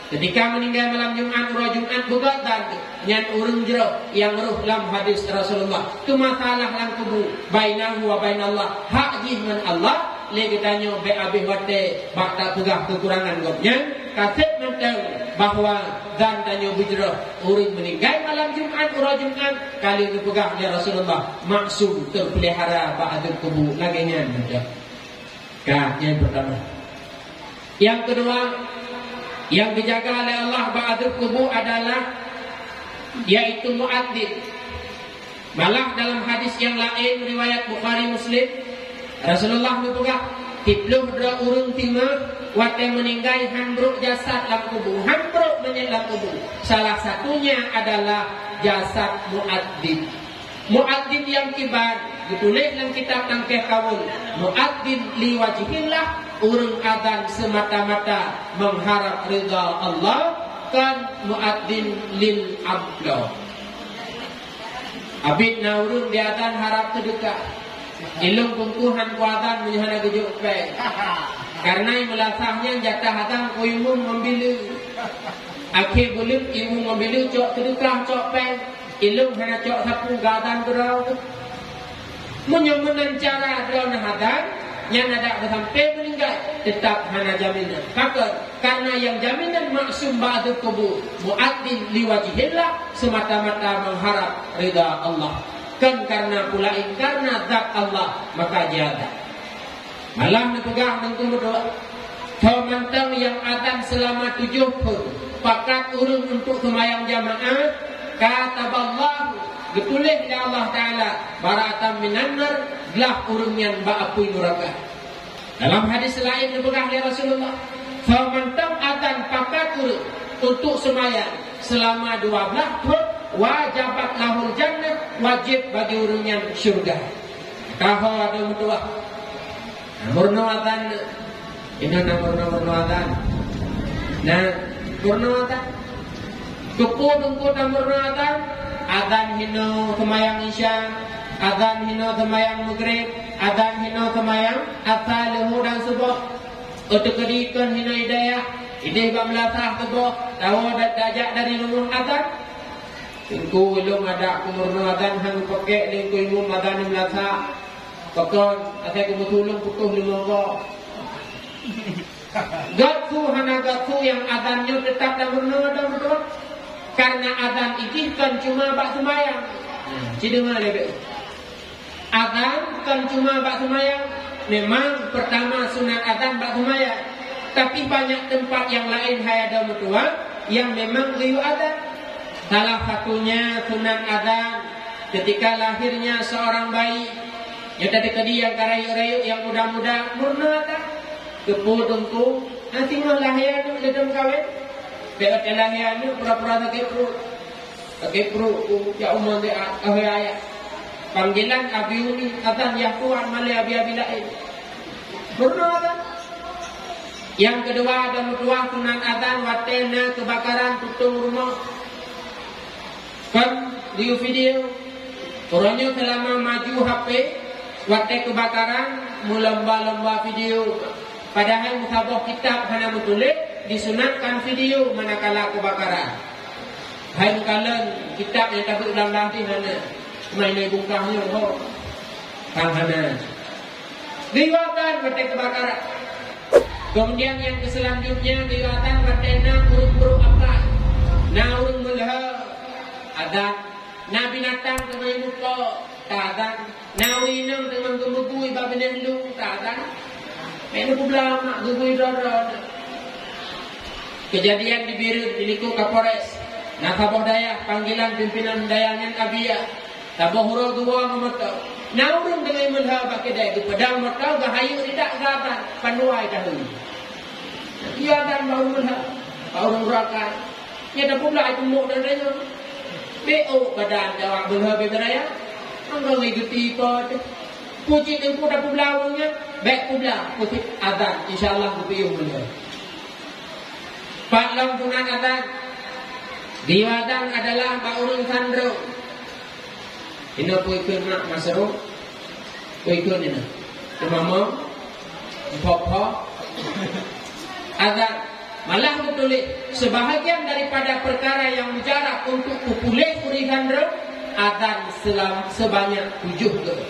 Ketika meuninggai malam Jumat, uroe Jumat, beugét dan nyan ureuëng jroh nyang roh lam hadis Rasulullah. Teuma salah lam kubu, bainahu wa bainallah, hak jih ngon Allah, lé geutanyoe bék abéh watée bak tapeugah keukurangan gobnyan, kaseb mantong bahwa dan tanyoe beujroh ureuëng meuninggai malam Jumat, uroe Jumat, ka lheueh geupeugah lé Rasulullah, maksum teupeulihara bak adeueb kubu lagée nyan mantong. Ka, nyang pertama. Yang kedua, yang dijaga oleh Allah bak adeueb kubu adalah yaitu muadzin. Malah dalam hadis yang lain riwayat Bukhari Muslim, Rasulullah geupeugah, "Siploh droe ureuëng teuma watée meuninggai han brok jasad lam kubu, han brok manyét lam kubu. Salah satunya adalah jasad muadzin." Muadzin nyang kiban geutuléh lam kitab Tangkeh Kawul, muadzin li wajhillah, ureuëng azan semata-mata mengharap ridha Allah, kon muadzin lil abdal. Abit na ureuëng di azan harap seudeukah. Ilong pungkuhan ku azan meunyoe hana geujok péng. Karena meulasah nyan jatah azan ku imum membilu. Akhé buleuen imum membilu cok seudeukah cok péng. Ilong hana cok sapeue gadan keudroe. Meunyoe meunan cara droeneuh adan, nyan adak beusampe meuninggai, teutap hana jaminan. Pakon? Karena nyang jaminan maksum bak adeueb kubu, muadzin li wajhillah, semata-mata mengharap ridha Allah. Kon karena peulaén, karena zat Allah, maka jiadan. Malah neupeugah ngon teumeudoa, "Soe mantong nyang adan seulama tujoh peuet pakat ureuëng untuk seumayang jamaah, kataballahu, geutuléh lé Allah Taala, bara'atan minan nar, glah ureuëng nyan bak apui nuraka." Dalam hadis laén neupeugah lé Rasulullah, "Soe mantong adan pakat ureuëng untuk seumayang seulama dua blaih thon, wajabat lahul jannah, wajéb bagi ureuëng nyan syeuruga." Ka ho adoe meutuwah. Meurunoe adan. Inoe na meurunoe-meurunoe adan. Na meurunoe adan. Keupeue teungku na meurunoe adan? Adan hinoe seumayang Isya, adan hinoe seumayang Maghrib, adan hinoe seumayang Asa, Leuhô dan Suboh. Euteukeudi kon hinoe idayah, ideh bak meulasah tuboh, tawoe da-, tajak dari rumoh adan. Teungku, ilong adak ku meurunoe adan han kupakek lé ku imum adan di meulasah. Pakon, asai ku meusulong putôh limong goe. Gatu hana gatu nyang adan nyoe teutap lam meurunoe adan beutôi. Karena adan idih kon cuma bak seumayang. Ci deungoe lé bék. Azan kon cuma bak seumayang. Memang pertama sunat azan bak seumayang. Tapi banyak tempat yang lain hai adoe meutuwah yang memang geuyue azan. Salah satunya sunat azan ketika lahirnya seorang bayi. Nyata teukeudi nyang ka rayeuk-rayeuk, nyang muda-muda, meurunoe azan. Keupeue teungku, na singoh lahé aneuk ladôm kawén. Bék watée lahé aneuk pura-pura sakét pruet. Sakét pruet ku jak umu deh, ah, eh, ayah. Panggilan abi umi, azan yah kuat malée abi-abi laén. Meurunoe azan. Nyang keudua, adoe meutuwah sunat azan watée na keubakaran tutong rumoh. Kon di video. Uroe nyoe seulama maju H P, watée keubakaran meulomba-lomba video. Padahai meusaboh kitab hana meutuléh, disunatkan video manakala keubakaran. Hai meukalon kitab nyang tabeuet lam lam pih hana, cuma inai bungkah nyoe ho. Kan hana. Geuyue azan watée keubakaran. Kemudian nyang keuselanjutnya, geuyue azan watée na ureuëng brok akai. Na ureuëng meulhö, azan. Na binatang teungoh muto, ta azan. Na ureuëng inong teungoh geumeugu bak binéh lu, ta azan. Bék neupubla mak geugui droe-droe. Keujadian di Bireuen, di likot Kapolres. Na saboh dayah, panggilan pimpinan dayah nyan Abia. Saboh uroe geuwoe ngon moto. Na ureuëng deungon meulhö bak keudè, geupeudong moto, geuhayok ridak geuazan, panuai tahu. Iya azan bak ureuëng meulhö, bak ureuëng rakai. Nyan tapubla ai teumok dan tanyoe. Bék ôk badan jawab beulhö beubeuraya. Angkau ngi geuti po teuh. Pucit teungku tapubla ureuëng nyan, bék publa, pucit azan, insya Allah geupiôh meulhö. Pat lom sunat azan. Geuyue azan adalah bak ureuëng sandrong. Inoe peue ikheun mak masro? Peue ikheun inoe? Teumamong? Mpok-pok? Azan. Malah geutuléh, sebahagian daripada perkara yang mujarab untuk peupuléh ureuëng sandrong, azan selam-, sebanyak tujoh kali.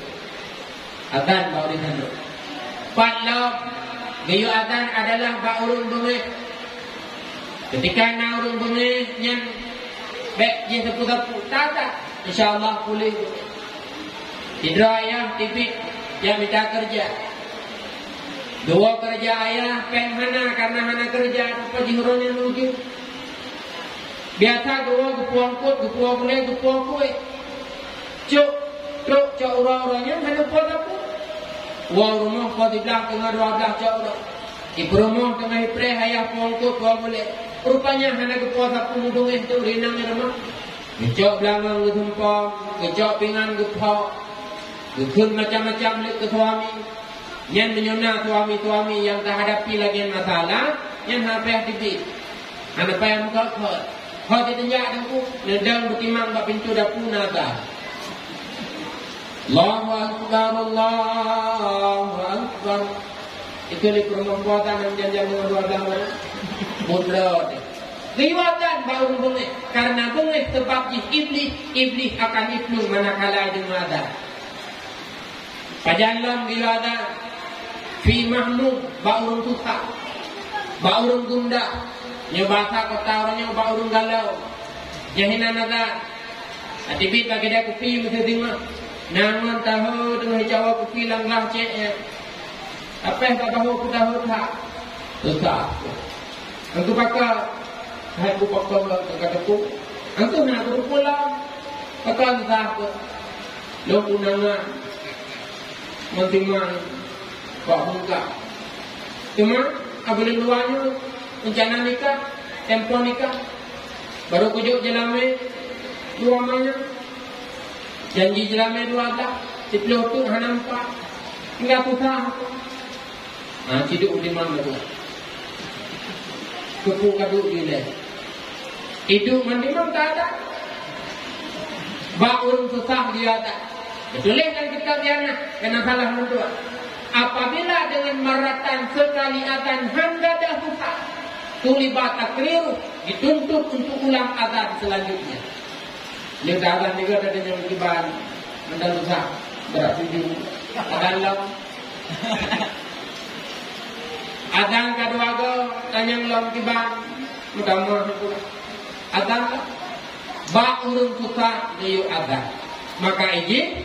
Azan bak ureuëng sandrong. Pat lom, geuyue azan adalah bak ureuëng beungéh. Keutika na ureuëng beungéh nyan bék jih sapeue-sapeue, ta azan, insya Allah puléh. Sidroe ayah teubiet jak mita keureuja. Dua keureuja ayah péng hana, kareuna hana keureuja, rupa jih uroe nyan ujeuen. Biasa geuwoe geupuwoe eungkôt, geupuwoe gulée, geupuwoe kueh. Cok, trok cok uroe-uroe nyan hana puwoe sapeue. Woe rumoh poh siblaih teungoh dua blaih cok uroe. Di peurumoh teungoh ipreh ayah puwoe eungkôt puwoe gulée. Rupanya hana geupuwoe sapeue, meubeungéh teuk ureuëng inong nyan rumoh. Geucok beulangong geusumpom, geucok pingan geuphok, geukheun macam-macam lé keu suami. Nyan meunyoe na suami-suami nyang tahadapi lagée masalah, nyan hana payah teubiet. Hana payah meukhot-khot. Ho jiteubiet teungku, neudong beutimang bak pintoe dapu na azan. Allahu Akbar, Allahu Akbar. Itu di peurumoh puasa nyang janjan dua belas orang. Mudra deh. Geuyue azan bak ureuëng beungéh, kareuna beungéh sabab jih Iblih, Iblih akan iplueng manakala deungoe azan. Pajan lom geuyue azan, fi mahmum, bak ureuëng susah, bak ureuëng gundah, nyoe bahasa kota uroe nyoe bak ureuëng galau. Nyan hinan azan. Teubiet bak keudè kupi meuseudeueng, na ngon tahu deungon jawa kupi lam glah cek nyan. Apéh bak bahu peudahot that. Susah. Engkau pakar, hai bu pakar lam teuka teuku. Engkau na aku pulang. Pakar susah aku. Lo undangan. Mentimang. Bak muka. Cuma, abang luar nyoe rencana nikah, tempo nikah. Baru kujok jeulame dua manyang. Janji jeulame dua blah, siploh tu hana empat. Tinggal susah aku. Ha, ciduk di mana tu? Kupu kaduk di le. Idup mandimang tak ada. Bak ureuëng susah dia tak. Betuléh dalam kitab Diyanah, kena salah mentua. Apabila dengan maratan sekali azan handa dah susah, tuliba takriru, dituntut untuk ulang azan selanjutnya. Nyoe ka azan tiga tadi nyang kiban, mantong susah, berat tuju. Azan lom. Azan kadua go, tanyong lom kiban, meutamah pula. Azan lom. Bak ureuëng susah geuyue azan. Maka ijih,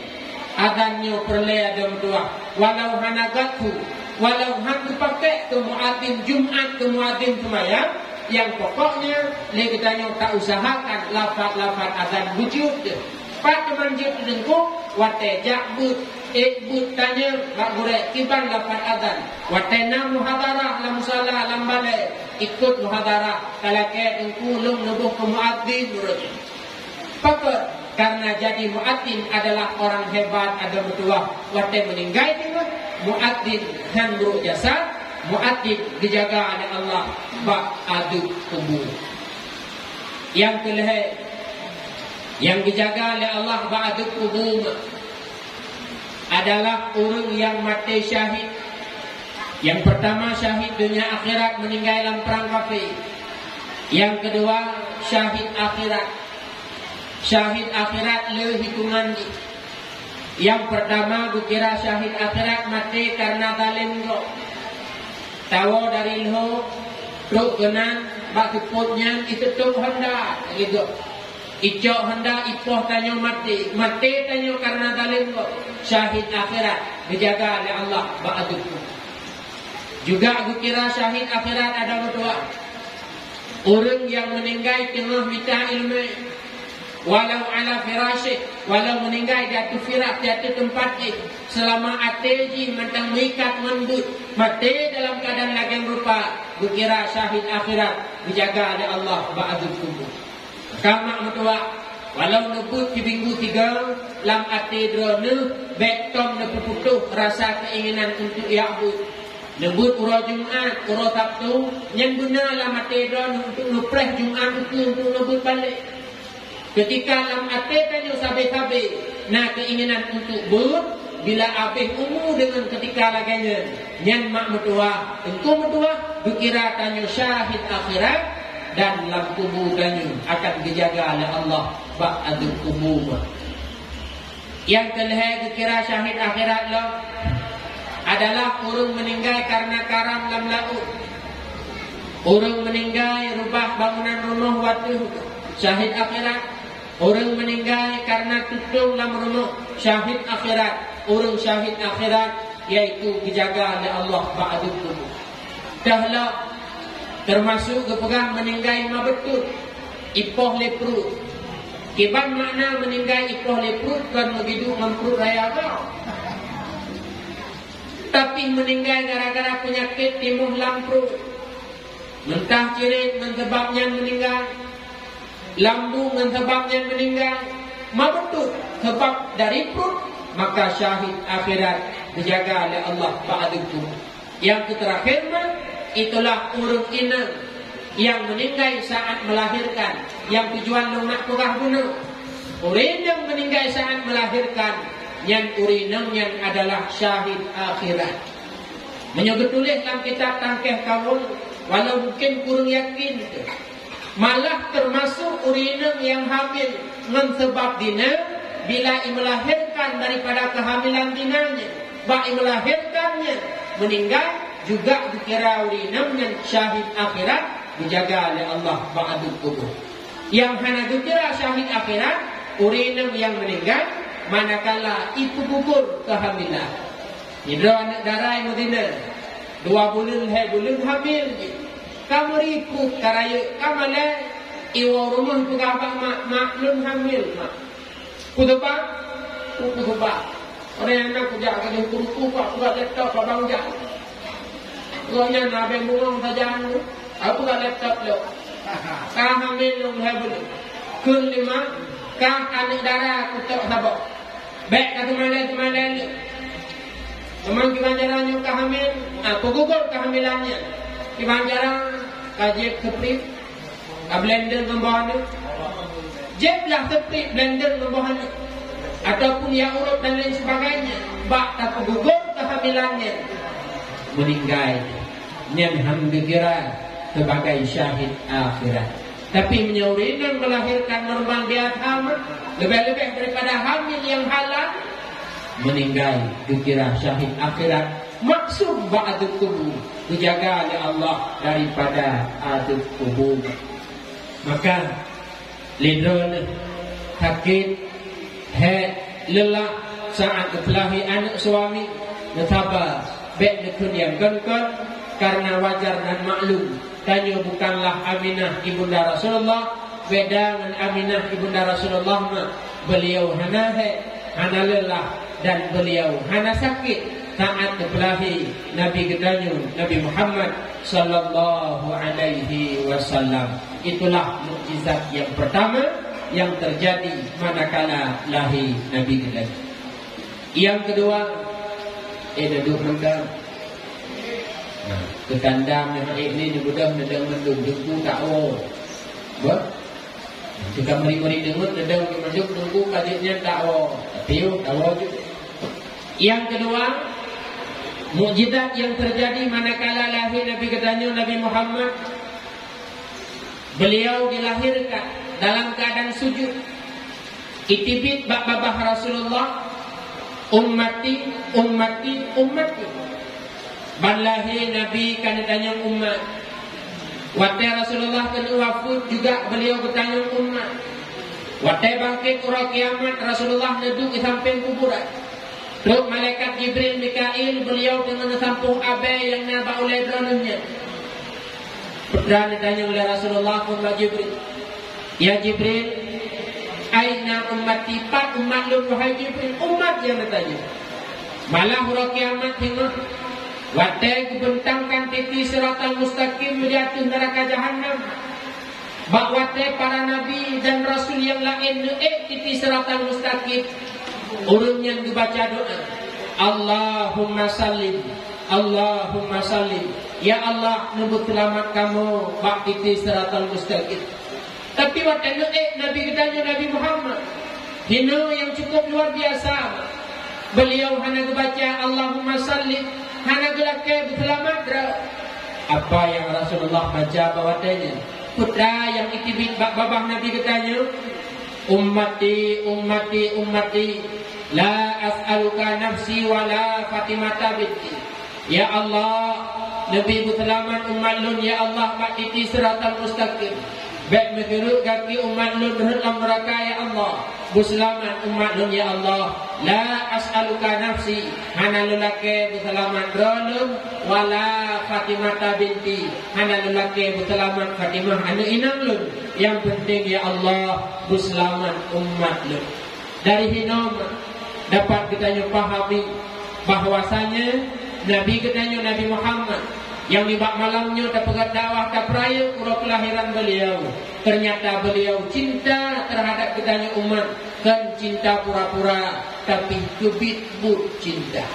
azan nyoe peureulée adoe meutuwah. Walau hana gatu, walau han teupakék keu muadzin Jumat keu muadzin seumayang, nyang pokoknya lé geutanyoe tausahakan lafaz-lafaz azan beujeuet deuh. Pat teuma jeuet teungku, watée jak beuet, ék beuet tanyong bak gurée kiban lafaz azan. Watée na muhadharah lam musala lam balée, ikot muhadharah, talakée teungku lôn neuboh keu muadzin uroe nyoe. Pakon? Karena jadi muadzin adalah orang hebat adoe meutuwah. Watée meuninggai teuma, muadzin han brok jasad, muadzin geujaga lé Allah bak adeueb kubu. Nyang keulhée, nyang geujaga lé Allah bak adeueb kubu adalah ureuëng nyang maté syahid. Nyang peurtama, syahid donya akhirat, meuninggai lam prang kafé. Nyang keudua, syahid akhirat. Syahid akhirat le hitongan jih. Nyang peurtama geukira syahid akhirat maté kareuna zalem gob. Tawoe dari lhô trok keunan, bak seupôt nyan iteutôp honda lé gob. Icok honda ipoh tanyoe maté, maté tanyoe kareuna zalem gob. Syahid akhirat geujaga lé Allah bak adeueng. Juga geukira syahid akhirat ada meutuah. Ureuëng nyang meuninggai teungoh mita iéleumé, walau ala firasyih, walau meuninggai di ateueh firash, di ateueh teumpat jih, seulama até jih mantong meuikat ngon beuet, maté dalam keuadaan lagée rupa, geukira syahid akhirat, geujaga lé Allah bak adeueng kubu. Ka mak meutuah, walau neubeuet sibinggu sigoe, lam até droeneuh bék tom neupeuputôh rasa keuinginan untuk jak beuet. Neubeuet uroe Jumat, uroe Sabtu, nyan beuna lam até droeneuh untuk neupreh Jumat ukeue untuk neubeuet balek. Keutika lam até tanyoe sabe-sabe na keuinginan untuk beuet, bila abéh umu deungon keutika lagée nyan, nyan mak meutuah, teungku meutuah, geukira tanyoe syahid akhirat, dan lam kubu tanyoe akan geujaga lé Allah bak adeueng kubu. Nyang keulhée geukira syahid akhirat lom adalah ureuëng meuninggai kareuna karam lam laôt. Ureuëng meuninggai reubah bangunan rumoh wateuh, syahid akhirat. Ureuëng meuninggai kareuna tutong lam rumoh, syahid akhirat. Ureuëng syahid akhirat yaitu geujaga lé Allah bak adeueng kubu. Dahlah, teumasok geupeugah meuninggai ma beutôi, ipoh lé pruet. Kiban makna meuninggai ipoh lé pruet kon meugiduek ngon pruet raya gob. Tapi meuninggai gara-gara peunyakét timoh lam pruet. Meunyoe cirét ngon sabab nyan meuninggai, lambung ngon sabab nyan meuninggai, ma beutôi sabab dari pruet, maka syahid akhirat geujaga lé Allah bak adeueng kubu. Nyang keuteurakhier mah, itulah ureuëng inong nyang meuninggai saat melahirkan, nyang tujuan lôn nak peugah bunoe. Ureuëng inong meuninggai saat melahirkan, nyan ureuëng inong nyan adalah syahid akhirat. Meunyoe geutuléh lam kitab tangkeh kawöl, walau mungken kureueng yakin, malah teumasok ureuëng inong nyang hamil ngon sabab zina, bila imeulahirkan daripada keuhamilan zina nyan, bak imeulahirkan nyan meuninggai, juga geukira ureuëng inong nyan syahid akhirat, geujaga lé Allah bak adeueng kubu. Nyang hana geukira syahid akhirat, ureuëng inong nyang meuninggai manakala ipeugugor keuhamilan. Sidroe aneuëk dara meuzina, dua buleuen lhée buleuen hamil jih. Ka meuripuk, ka rayeuk, ka malée, iwoe rumoh peugah bak mak, "Mak, lôn hamil, Mak." "Peue sabab?" "Peue sabab? Uroe nyan kujak keu lheueh keuruku, kujak laptop bak Bang Jak. Uroe nyan abéh bungong sajan tu, aku kujak laptop lom." "Ka hamil lôn lhée buleuen." "Kheun lé mak, kah aneuëk dara kutok saboh. Bék ka teumalée-teumalée lé. Teuma kiban cara nyoe ka hamil, ah, peugugor keuhamilan nyan. Kiban cara, ka jieb seuprit, ka blender ngon boh aneuëk. Jieb lah seuprit, blender ngon boh aneuëk. Ataupun ya urut dan lain sebagainya. Bak tapeugugor keuhamilan nyan." Meuninggai. Nyan han geukira sebagai syahid akhirat. Tapi meunyoe ureuëng inong melahirkan normal biasa, leubeh-leubeh daripada hamil nyang halal, meuninggai geukira syahid akhirat, maksum bak adeueng kubu, geujaga lé Allah daripada adeueng kubu. Maka, lé droeneuh sakét, hék, leulah saat geupeulahé aneuëk suami, neusaba, bék neukheun nyang kon-kon, kareuna wajar dan maklum, tanyoe bukanlah Aminah ibunda Rasulullah, beda ngon Aminah ibunda Rasulullah mah, beliau hana hék, hana leulah, dan beliau hana sakét saat geupeulahé Nabi geutanyoe, Nabi Muhammad sallallahu alaihi wasallam. Itulah mukjizat yang pertama yang terjadi manakala lahé Nabi geutanyoe. Yang kedua, eh, duduk mantap. Nah, keutandam nyang ék ni, nyang mudah neudong mandum, teungku tak woe. Bah? Jika murit-murit deungon, neudong mandum, teungku ka jeuet nyan tak woe. Tapi, oh, tak woe jeuet. Yang kedua, Mukjizat yang terjadi manakala lahé Nabi geutanyoe Nabi Muhammad, beliau dilahirkan dalam keadaan sujud. Itibit bak babah Rasulullah, "Ummati, ummati, ummati." Ban lahé Nabi ka neutanyong umat. Watée Rasulullah keuneuk wafeuet juga beliau geutanyong umat. Watée bangkét uroe kiamat, Rasulullah neuduek di sampéng kuburan. Trok malaikat Jibril, Mikail, beliau teungoh neusampôh abée nyang na bak ulée droeneuh nyan. Peue neutanyong lé Rasulullah keu Jibril, "Ya Jibril, aina ummati, pat umat lôn, wahai Jibril?" Umat nyang neutanyong. Malah uroe kiamat teungoh, watée geubeuntangkan titi Siratal Mustaqim di ateueh neuraka Jahannam. Bak watée para nabi dan rasul nyang laén neuék titi Siratal Mustaqim, ureuëng nyan geubaca doá, "Allahumma sallim, Allahumma sallim." Ya Allah, neubeuseulamat kamoe bak titi Siratal Mustaqim. Tapi watée neuék Nabi geutanyoe Nabi Muhammad, hinoe nyang cukup luar biasa. Beliau hana geubaca Allahumma sallim, hana geulakée beuseulamat droe. Apa nyang Rasulullah baca bak watée nyan? Peue nyang itibit bak babah Nabi geutanyoe, "Ummati, ummati, ummati, la as'aluka nafsi wala Fatimata binti." Ya Allah, neubi beuseulamat umat lôn, ya Allah, bak titi Siratal Mustaqim. Bék meukeureuek gaki umat lôn rhot lam neuraka, ya Allah. Beuseulamat umat lôn, ya Allah. La as'aluka nafsi, hana lôn lakée beuseulamat droe lôn, wala Fatimata binti, hana lôn lakée beuseulamat Fatimah aneuëk inong lôn. Nyang peunteng, ya Allah, beuseulamat umat lôn. Dari hinoe dapat geutanyoe pahami bahwasanya Nabi geutanyoe Nabi Muhammad nyang nibak malam nyoe tapeugah dakwah, tapeurayeuk uroe keulahiran beliau, ternyata beliau cinta terhadap geutanyoe umat, kon cinta pura-pura, tapi keubiet buet cinta.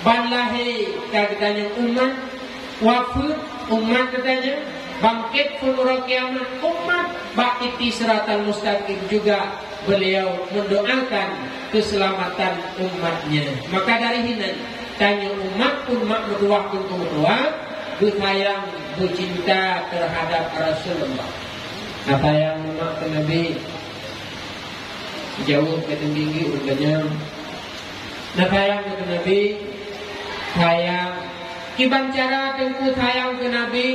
Ban lahé ka geutanyoe umat, wafeuet umat geutanyoe, bangkét phon uroe kiamat umat, bak titi Siratal Mustaqim juga beliau mendoakan keselamatan umatnya. Maka dari hinan, tanyoe umat pun mak meutuwah pun meutuwah, beusayang, beucinta terhadap Rasulullah. Nah, sayang mak keu Nabi, jaweueb keu tinggi-tinggi ureuëng ganyang. Nah, sayang keu Nabi, sayang. Kiban cara teungku sayang keu Nabi,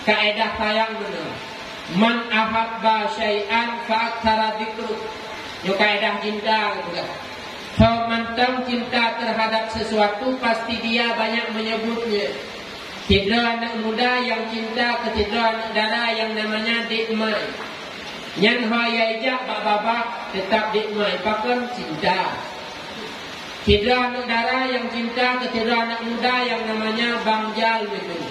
kaedah sayang beuna. Man ahabba syai'an fa aktsara dzikru. Nyoe kaedah cinta geupeugah. Soe mantong cinta terhadap sesuatu, pasti dia banyak menyebutnya. Sidroe aneuëk muda nyang cinta keu sidroe aneuëk dara nyang namanya Dek Mai. Nyan ho ya ijak bak babah, teutap Dek Mai, pakon cinta. Sidroe aneuëk dara nyang cinta keu sidroe aneuëk muda nyang namanya Bang Jal, beutôi.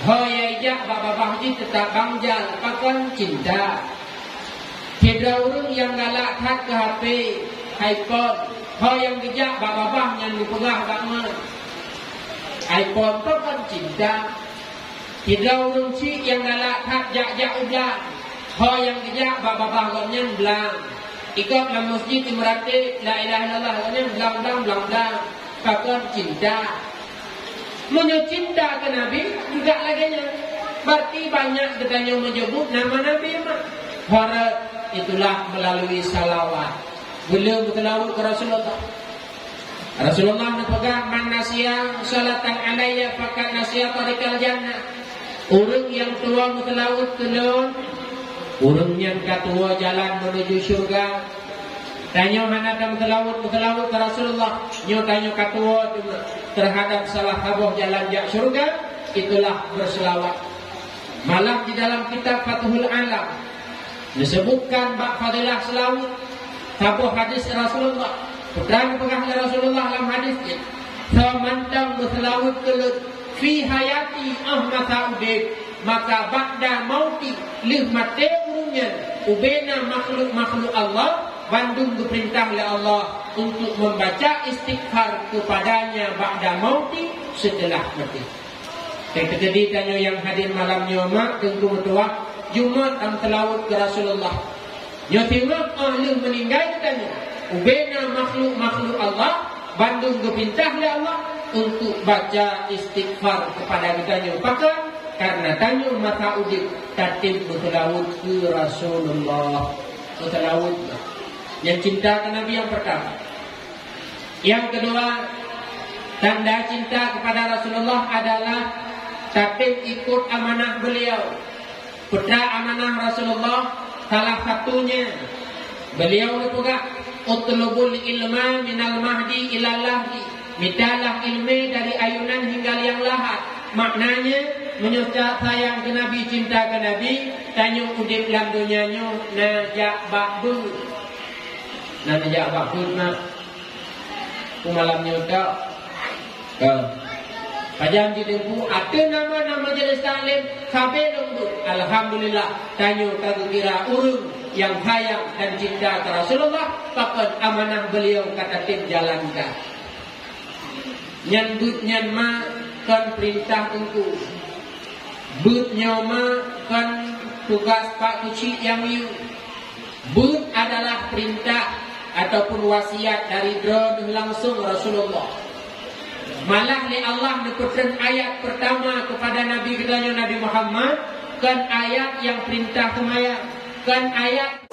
Ho ya ijak bak babah jih teutap Bang Jal, pakon cinta. Sidroe ureuëng nyang galak that keu H P, iPhone. Ho nyang geujak bak babah nyan geupeugah bak ma, iPhone, pakon cinta. Sidroe ureuëng chik nyang galak that jak-jak u blang. Ho nyang geujak bak babah gobnyan blang. Igob lam masjid imeuratéb la ilaha illallah, gobnyan blang, blang, blang, blang. Pakon cinta. Meunyoe cinta keu Nabi, juga lagée nyan. Berarti banyak geutanyoe meunyeubut nama Nabi, mak. Ho rot, itulah melalui salawat. Beuleum meuseulaweuet keu Rasulullah. Rasulullah neupeugah, "Man nasiya shalatan alayya faqad nasiya thariqal jannah." Ureuëng nyang tuwoe meuseulaweuet keu lôn, ureuëng nyan ka tuwoe jalan menuju syeuruga. Tanyoe hana tameuseulaweuet, meuseulaweuet keu Rasulullah, nyoe tanyoe ka tuwoe teuma terhadap salah saboh jalan jak syeuruga, itulah beuseulaweuet. Malah di dalam kitab Fathul Alam, disebutkan bak fadilah seulaweuet, saboh hadis Rasulullah. Peue geupeugah lé Rasulullah lam hadis nyan, "Soe mantong meuseulaweuet keu lôn fi hayati, óh masa udeb, maka ba'da mauti, lheueh maté ureuëng nyan, ubena makhluk-makhluk Allah bandum geupeurintah lé Allah untuk membaca istighfar kepadanya ba'da mauti, setelah maté." Teukeudi tanyoe nyang hadir malam nyoe, mak, teungku meutuwah, Jumat tameuseulaweuet keu Rasulullah. Nyoe teuma óh lheueh meuninggai geutanyoe, ubena makhluk-makhluk Allah bandum geupeurintah lé Allah untuk baca istighfar kepada geutanyoe. Pakon? Karena tanyoe masa udeb tatem beuseulaweuet keu Rasulullah. Beuseulaweuet. Nyang cinta keu Nabi nyang pertama. Yang kedua, tanda cinta kepada Rasulullah adalah tatem ikut amanah beliau. Peue amanah Rasulullah, salah satunya, beliau geupeugah, "Utlubul ilma minal mahdi ilal lahdi." Mitalah ilmu dari ayunan hingga liang lahat. Maknanya, meunyoe ta sayang keu Nabi, cinta keu Nabi, tanyoe udeb lam donya nyoe na jak bak beuet. Na jak bak beuet, mak. Peue malam nyoe tok. Ka. Pajan jiteumpu, ateueh nama-nama majelis taklim, sabe lôn beuet. Alhamdulillah, tanyoe ka geukira ureueng nyang sayang dan cinta keu Rasulullah, pakon amanah beliau ka tatem jalankan. Nyan beuet nyan ma kon peurintah teungku. Beuet nyoe ma kon tugas Pak Kuchik nyang yue. Beuet adalah peurintah ataupun wasiat dari Droeneueh langsung Rasulullah. Malah lé Allah neupeutrön ayat pertama kepada Nabi geutanyoe Nabi Muhammad, kon ayat nyang peurintah seumayang, kon ayat